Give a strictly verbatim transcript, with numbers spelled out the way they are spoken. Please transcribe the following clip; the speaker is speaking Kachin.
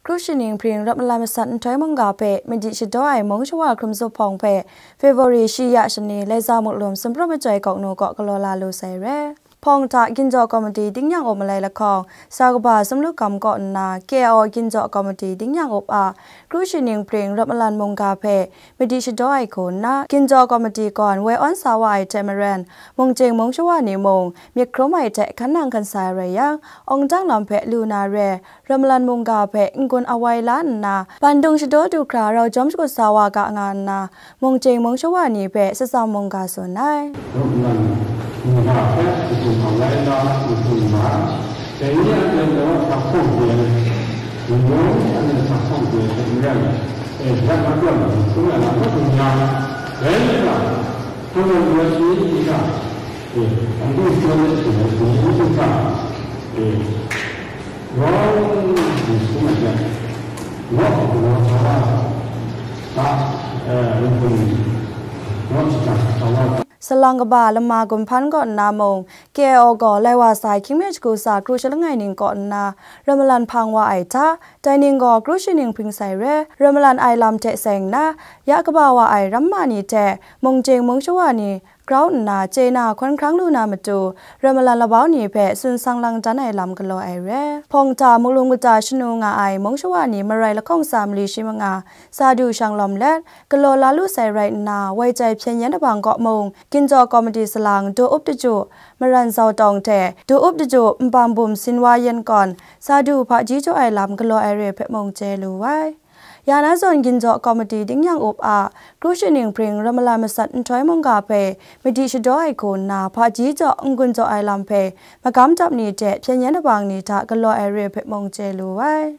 Kru shaning hpring rawt malan masat nhtoi mungga hpe madi shadaw ai mung shawa hkrum zup hpawng hpe February shi ya shani Laiza Muklum Sumprut Machyoi Kawk Nu kaw galaw la lu sai re. Hpawng hta Ginjaw Komiti Dingnyang Up Malai Lahkawng, Sa kaba Sumlu Kam kaw nna K I O Ginjaw Komiti Dingnyang Up a Kru shaning hpring rawt malan mungga hpe madi shadaw ai hku nna, Ginjaw Komiti gawn woi awn sa wa ai hte maren, mungchying mung shawa ni mung myit hkrum ai hte hkan nang hkan sa ai rai yang, awng dang lam hpe lu na re, rawt malan mungga hpe n-gun awai la nna, bandung shadaw du hkra rau jawm shakut sa wa ga nga nna, mungchying mung shawa ni hpe satsam mungga tsun ai. Rawt malan mungga hpe n-gun awai la n-gun ma, dai ni anhte law hta hpawng de, wunawng anhte hta hpawng de hte maren, e, rat makam n-gun ai lam rawt n-gun ya, dai ni hta, hpang rawt mayan shi ni hta, e, anhte jaw let sing ai bungli hta, e, Rawng ni sung ai hte, Nawk gaw sa wa ta, e, n-gun, Nawk shata sa wa ta. Salang kaba Lama Gun Hpan kaw nna mung, K I O gaw lai wa sai hkying me shagu sa kru shalang ai ning kaw nna, rawt malan hpang wa ai hta, dai ning gaw kru shaning hpring sai re, rawt malan ai lam hte seng nna, ya kaba wa ai ramma ni hte, mungchying mung shawa ni, grau nna chye na hkawn hkrang lu na matu, rawt malan labau ni hpe tsun sang lang dan ai lam galaw ai re. Hpawng hta Muklum kata shanu nga ai mung shawa ni marai lahkawng sa mali shi manga sa du shang lawm let, galaw la lu sai rai nna, woi jai hpyen yen abang kaw mung, Ginjaw Komiti salang Du Up Daju, Maran Zau Tawng hte Du Up Daju, Nbam Bum Sin Wa Yen kawn, sa du hpaji jaw ai lam galaw ai re hpe mung chye lu ai. Ya na zawn Ginjaw Komiti Dingnyang Up a Kru shaning hpring rawt malan masat nhtoi mungga hpe madi shadaw ai hku nna, hpaji jaw n-gun jaw ai lam hpe magam dap ni hte hpyen yen abang ni hta galaw ai re hpe mung chye lu ai.